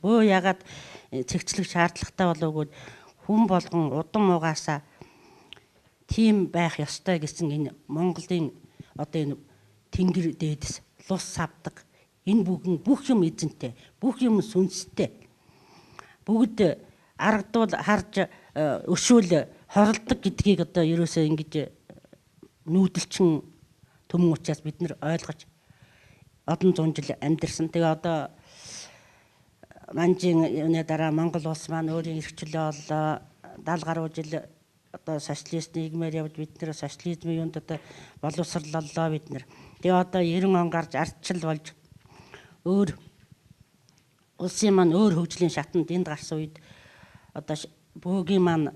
Бөө ягаад цэгцлэх шаардлагатай болов гэвэл хүн болгон удам угаасаа тийм байх ёстой гэсэн энэ Монголын одоо энэ тэнгэр дээдэс лус савдаг. Энэ бүгэн бүх юм эзэнтэй, бүх юм сүнстэй. Бүгд аргадуул харж өшөөл хоролдог гэдгийг одоо ерөөсөө ингэж нүүдэлчин түмэн учраас бид нар ойлгож олон зуун жил амьдэрсэн. Тэгээ одоо манжийн юуны дараа Монгол улс маань өөрийн эрх чөлөө оллоо. 70 гаруй жил одоо социалист нийгмээр явж бид нэр социализмын юунд одоо боловсрлоллоо бид нэр. Тэгээ одоо 90 он гарч ардчил болж өөр улсын маань өөр хөгжлийн шатанд энд гарсан үед одоо бөөгийн маань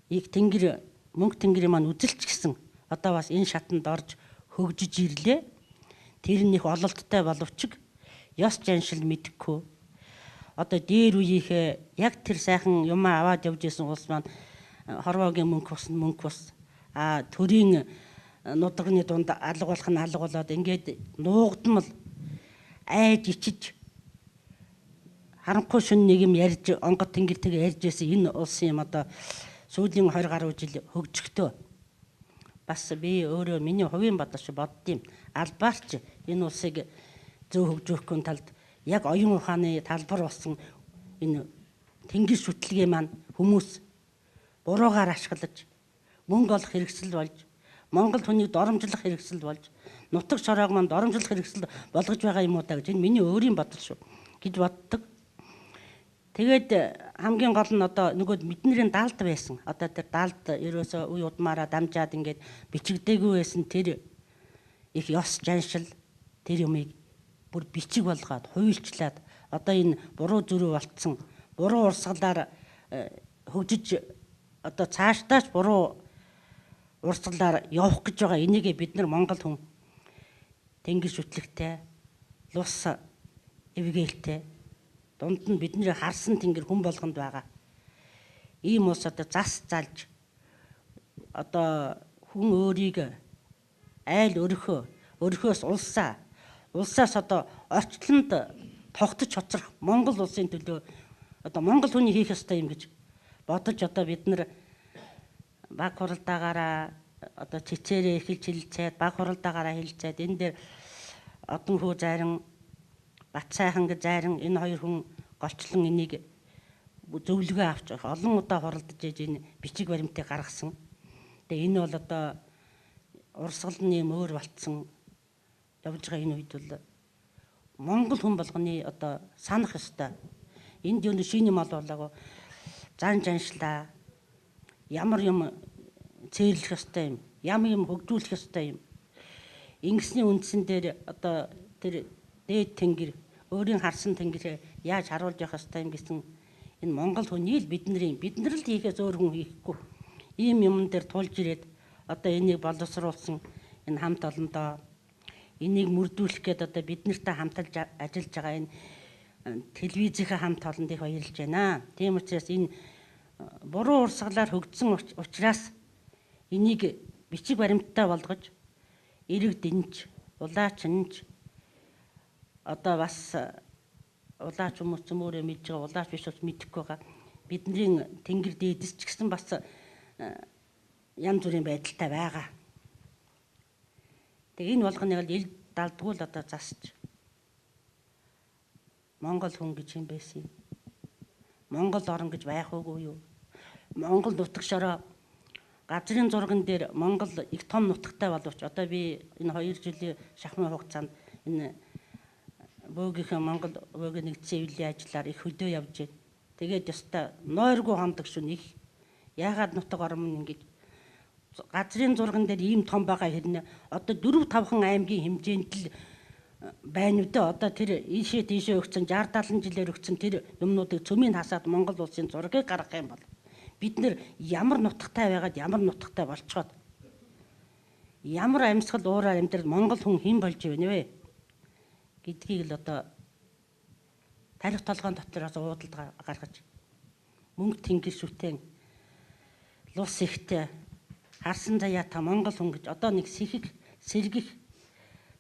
их тэнгэр мөнгө тэнгэрийн маань үзэлч гэсэн одоо бас энэ шатанд орж хөгжиж ирлээ. Тэр нь их ололттой боловч ёс жаншил мэдэхгүй. Одоо дээр үеийнхээ яг тэр сайхан юмаа аваад явж исэн улс маань хорвоогийн мөнгө бас мөнгө бас а төрийн нудагны дунд алга болох нь алга болоод ингээд нуугдмал айж ичиж харанхуй шүн нэг юм ярьж онгод тэнгэртэйг ярьж байсан энэ улсын юм одоо сүүлийн 20 гаруй жил хөгжихдээ бас би өөрөө миний хувийн бодол шиг боддгийм. Албаарч энэ улсыг зөв хөгжүүлэхгүйн талд яг оюун ухааны талбар болсон энэ тэнгэр шүтлгээ маань хүмүүс буруугаар ашиглаж мөнгө олох хэрэгсэл болж Монгол хүнийг доромжлох хэрэгсэл болж нутаг шороог маань доромжлох хэрэгсэл болгож байгаа юм уу та гэж энэ миний өөрийн бодол шүү гэж боддог. Тэгээд хамгийн гол нь одоо нөгөө бидний даалд байсан. Одоо тэр даалд ерөөсөө үе удмаараа дамжаад ингээд бичигдээгүй байсан тэр их ёс жаншил тэр юмыг бүр бичиг болгоод хуульчлаад одоо энэ буруу зүрүү болцсон буруу урсгалаар хөгжиж одоо цаашдаач буруу урсгалаар явах гэж байгаа энийгээ бид нар Монгол хүн тэнгэр шүтлэгтэй лус эвгээлтэй дунд нь бидний харсан тэнгэр хүн болгонд байгаа. Ийм улс одоо зас залж одоо хүн өөрийг айл өрхөө өрхөөс улсаа улсаас одоо орчлонд тогтож хоцрох Монгол улсын төлөө одоо Монгол хүний хийх ёстой юм гэж бодож одоо бид нар баг хуралдаагаараа одоо цэцээрээ эхэлж хилцээд баг хуралдаагаараа хилцээд энэ дээр одон хүү зайран Бат сайхан гэж зайран энэ хоёр хүн голчлон энийг зөвлөгөө авч олон удаа хуралдаж ээж энэ бичиг баримтыг гаргасан. Тэгээ энэ бол одоо урсгал нь юм өөр болцсон явж байгаа энэ үед бол Монгол хүн болгоны одоо санах ёстой. Энд юу шинэ юм олоолаагүй зан жаншлаа ямар юм цээрлэх ёстой юм, ямар юм хөгжүүлэх ёстой юм. Ингэсний үндсэн дээр одоо тэр дээд тэнгэр өөрийн харсан тэнгэрээ яаж харуулж явах ёстой юм гэсэн энэ Монгол хүний л бидний бид нар л хийхээс өөр хүн хийхгүй. Ийм юмн дээр тулж ирээд одоо энийг боловсруулсан энэ хамт олондоо энийг мөрдүүлэх гээд одоо бид нартай хамталж ажиллаж байгаа энэ телевизийнхээ хамт олонд их баярлж байна. Тийм учраас энэ буруу урсгалаар хөгжсөн учраас энийг бичиг баримттай болгож эрэг дэнж, улаачнж одоо бас улаач хүмүүс ч өөрөө мэдж байгаа, улаач биш бас мэдэхгүй байгаа. Бидний тэнгэр дээдэс ч гэсэн бас янз бүрийн байдалтай байгаа. Тэгээ энэ болгоныг л ил далдгүй л одоо засч Монгол хүн гэж юм байсан юм. Монгол орн гэж байх уугүй юу? Монгол нутаг шороо газрын зурган дээр Монгол их том нутагтай боловч одоо би энэ 2 жилийн шахмын хугацаанд энэ бөөгийнхээ Монгол бөөгийн нэгдсэн хэвлэлийн ажлаар их хөдөө явж байна. Тэгээд ёстой нойргүй хондог шүн их. Яагаад нутаг орн нь ингэж газрын зурган дээр ийм том байгаа хэрнээ одоо 4 5хан аймгийн хэмжээнд л байна үү дээ. Одоо тэр ийшээ тийшээ өгсөн 60 70 жилээр өгсөн тэр юмнуудыг цөмийн хасаад Монгол улсын зургийг гаргах юм бол бид нэр ямар нутагтай байгаад ямар нутагтай болцоход ямар амьсгал уураар амьдрал Монгол хүн хэн болж байна вэ гэдгийг л одоо тарих толгоон дотроос уудалд гаргаж мөнгө тэнгэр шүтэн лус ихтэй харсан заяа та Монгол хүн гэж одоо нэг сэхэх сэргэх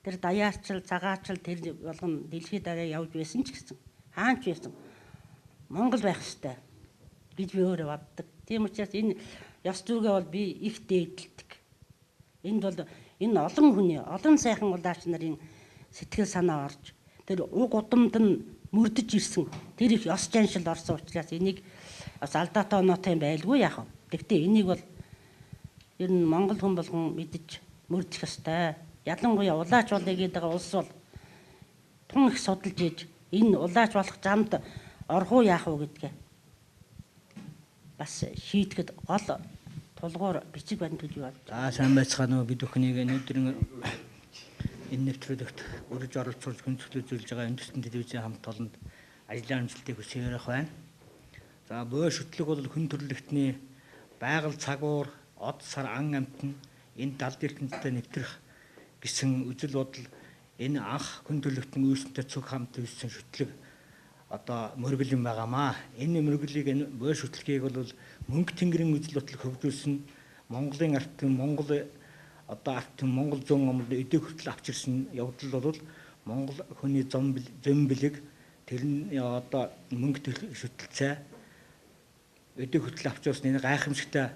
тэр даяарчил цагаачил тэр болгон дэлхийд дараа явж байсан ч гэсэн хаанч байсан Монгол байх ёстой гэж би өөрөө боддог. Тийм учраас энэ ёс зүйгээ бол би их дээдэлдэг. Энд бол энэ олон хүний, олон сайхан улаач нарын сэтгэл санаа орж, тэр уг удамд нь мөрдөж ирсэн тэр их ёс заншил орсон учраас энийг бас алдаатай оноотой юм байлгүй яах вэ? Гэхдээ энийг бол ер нь монгол хүн болгон мэдэж мөрдөх ёстой. Ялангуяа улаач болъё гэдэг улс бол тун их судалж ийж энэ улаач болох замд орох уу яах уу гэдгээ бас шийдэхэд гол тулгуур бичиг баримт гэж бодож. За сайн байцгаана уу, бид бүхнийг өнөөдрийн энэ нэвтрүүлэгт үрж оролцуулж хүндэтгэл үзүүлж байгаа үндэстэн телевизийн хамт олонд ажлын амжилтыг хүсэж ярих байна. За боо шүтлэг бол хүн төрөлхтний байгаль цагуур, од сар ан амтан энэ далд ертөнцтэй нэвтрэх гэсэн үзэл бодол энэ анх хүн төрөлхтөн үүсэнтэй цуг хамт үүссэн шүтлэг одоо мөргөл юм байгаамаа. Энэ мөргөлийг энэ боо шүтлгийг бол мөнгө тэнгэрийн үзэл бодол хөгжүүлсэн Монголын ард түмэн, Монгол одоо ард түмэн, Монгол зүүн омлоо өдөө хүртэл авчирсан явдал бол Монгол хүний зам бэлэг тэр нь одоо мөнгө шүтэлцээ өдөө хүртэл авчирсан энэ гайхамшигтай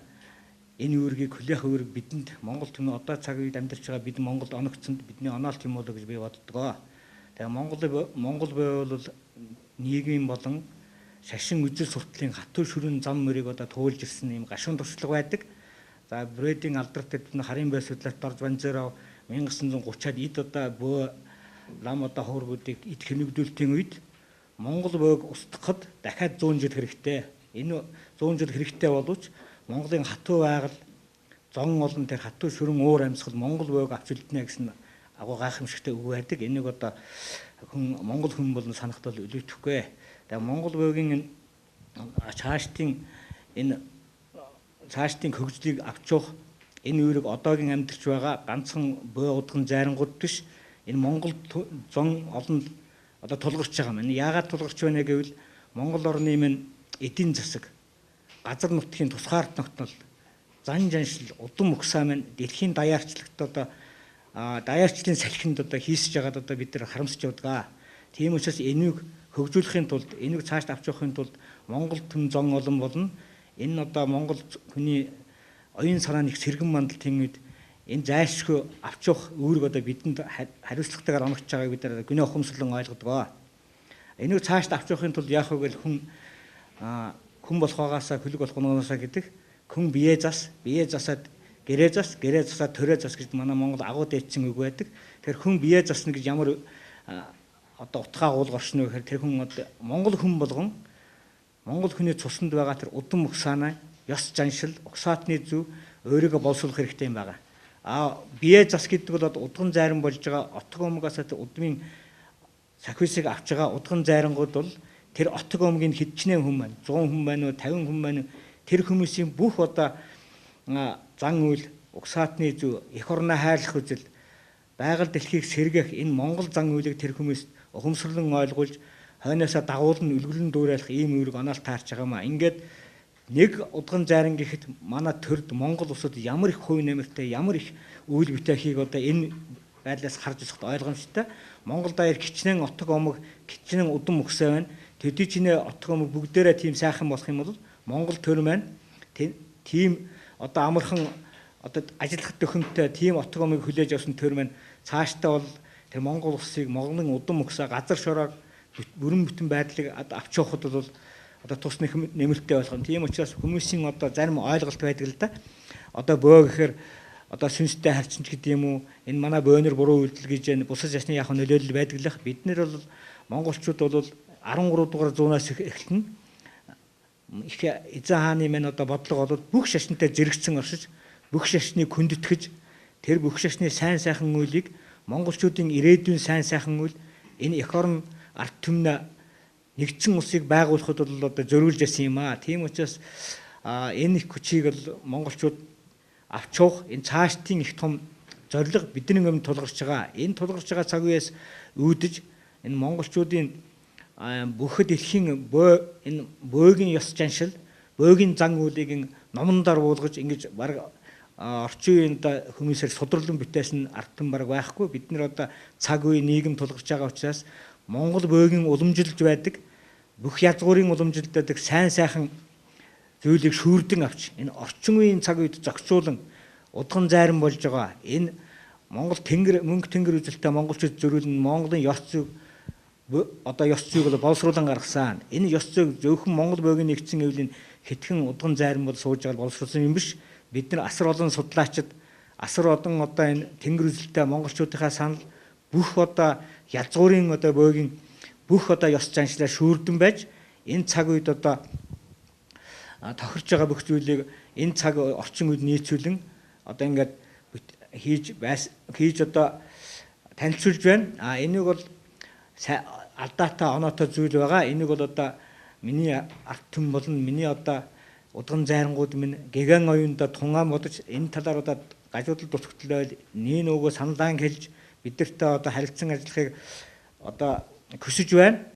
энэ үүргийг хүлээх үүрэг бидэнд Монгол түмэн одоо цаг үед амьдарч байгаа бид Монголд оногцсонд бидний оноолт юм болоо гэж би боддгоо. Тэгээ Монгол бол нийгмийн болон шашин үзэл суртлын хатуу шүрэн зам мөрийг одоо туулж ирсэн юм гашуун туршлага байдаг. За Брэдийн алдарт тэд харын бай судлалт орж Банзеров 1930-аад эд одоо бөө лам одоо хуургуудыг эд хэмнэгдүүлтийн үед Монгол бөөг устгахад дахиад 100 жил хэрэгтэй. Энэ 100 жил хэрэгтэй боловч Монголын хатуу байгаль зон олон тэр хатуу шүрэн уур амьсгал Монгол бөөг авч үлднэ гэсэн агуу гайхамшигтай үг байдаг. Энийг одоо хүн Монгол хүн болон санахад бол үлээтэхгүй. Тэгээ Монгол бөөгийн цаашдын энэ цаашдын хөгжлийг авч явах энэ үүрэг одоогийн амьдарч байгаа ганцхан бөө удган зайрангууд биш, энэ Монгол зон олон одоо тулгарч байгаа юм. Энэ яагаад тулгарч байна гэвэл Монгол орны минь эдийн засаг, газар нутгийн тусгаар тогтнол, зан жаншил, удам угсаа минь дэлхийн даяарчлагт одоо даяарчлалын салхинд одоо хийсэж байгаад одоо бид нар харамсаж явдаг. Тийм учраас энийг хөгжүүлэхийн тулд, энийг цаашд авч явахын тулд Монгол түн зон олон болно. Энэ одоо Монгол хүний оюун санааны их сэргэн мандалтын үед энэ зайлшгүй авч явах үүрэг одоо бидэнд хариуцлагатайгаар оногдож байгааг бид нар гүнээ ухамсарлан ойлгодог. Энийг цаашд авч явахын тулд яах вэ гэвэл хүн болохоогоосаа хөлөг болохоноосаа гэдэг хүн бие зас, бие засаад гэрээ зас, гэрээ засаад төрөө зас гэж манай Монгол агуу дээдсэн үг байдаг. Тэгэхээр хүн бие засна гэж ямар одоо утгаа уулгаршна вэ гэхээр тэр хүн одоо Монгол хүн болгон Монгол хүний цуснд байгаа тэр удам угсаанаа, ёс заншил, угсаатны зөв өөрийгөө боловсруулах хэрэгтэй юм байна. А бие зас гэдэг бол удган зайран болж байгаа отог омгоос тэр удмын сахиусыг авч байгаа удган зайрангууд бол тэр отог омгийн хидчнээ хүн маань 100 хүн байна уу, 50 хүн байна уу, тэр хүмүүсийн бүх одоо зан үйл, угсаатны зөв, эх орноо хайрлах үзэл, байгаль дэлхийг сэргээх энэ Монгол зан үйлийг тэр хүмүүст ухамсарлан ойлгуулж хойноосоо дагуулна, үлгэрэн дүүрэлэх ийм үүрэг оноол таарч байгаа маа. Ингээд нэг удган зайран гэхэд манай төрд Монгол улсад ямар их хувь нэмэртэй, ямар их үйл бүтээхийг одоо энэ байдлаас харж үзэхэд ойлгомжтой. Монгол даяар хичнээн отог омог, хичнээн удам өгсөө байна. Төдий чинээ отог омог бүгдээрээ тийм сайхан болох юм бол Монгол төр маань тийм одоо амархан одоо ажиллах төхөмтэй тийм отог омыг хүлээж авсан төр маань цаашдаа бол тэр Монгол улсыг Монголын удам өгсөө газар шороог бүрэн бүтэн байдлыг авч явахад бол одоо тус нэмэлттэй болох юм. Тийм учраас хүмүүсийн одоо зарим ойлголт байдаг л да. Одоо бөө гэхээр одоо сүнстэй харьцан ч гэдэг юм уу, энэ манай бөөнөр буруу үйлдэл гэж энэ бусад шашны яг нөлөөлөл байдаг л. Бид нэр бол монголчууд бол 13 дугаар зуунаас эхэлнэ. Их эзэн хааны минь одоо бодлого бол бүх шашинтай зэрэгцэн оршиж, бүх шашныг хүндэтгэж, тэр бүх шашны сайн сайхан үйлийг монголчуудын ирээдүйн сайн сайхан үйл энэ эх орн ард түмнэ нэгдсэн улсыг байгуулахад бол одоо зориулж байсан юм аа. Тийм учраас энэ их хүчийг бол монголчууд авч явах энэ цаашдын их том зорилго бидний өмнө тулгарч байгаа. Энэ тулгарч байгаа цаг үеэс үүдэж энэ монголчуудын бүх дэлхийн энэ бөөгийн ёс заншил, бөөгийн зан үйлийг номон дор буулгаж ингэж баг орчин үеийн хүмүүсээр сударлан бүтээсэн ард түмэн баг байхгүй. Бид нар одоо цаг үе нийгэм тулгарч байгаа учраас Монгол бөөгийн уламжилж байдаг бүх язгуурын уламжилдаг сайн сайхан зүйлийг шүүрдэн авч энэ орчин үеийн цаг үед зохицуулан удган зайран болж байгаа. Энэ Монгол тэнгэр мөнгө тэнгэр үзэлтэй монголчууд зөрүүлэн Монголын ёс зүйг одоо ёс зүйг бол боловсруулан гаргасан. Энэ ёс зүйг зөвхөн Монгол бөөгийн нэгдсэн эвлийн хэдхэн удган зайран бол сууж байгаа боловсруулсан юм биш. Бид нар асар олон судлаачид, асар олон одоо энэ тэнгэр үзэлтэй монголчуудынхаа санал бүх одоо язгуурын одоо бөөгийн бүх одоо ёс заншлаа шүүрдэн байж энэ цаг үед одоо тохирч байгаа бүх зүйлийг энэ цаг орчин үед нийцүүлэн одоо ингээд хийж одоо танилцуулж байна. А энийг бол алдаатай оноотой зүйл байгаа. Энийг бол одоо миний ард түмэн болон миний одоо удган зайрангууд минь гэгэн оюундаа тунгаан бодож энэ талаар одоо гажуудал дутагдал байл нээ нөгөө саналаан хэлж бидэртээ одоо харилцан ажиллахыг одоо хүсэж байна.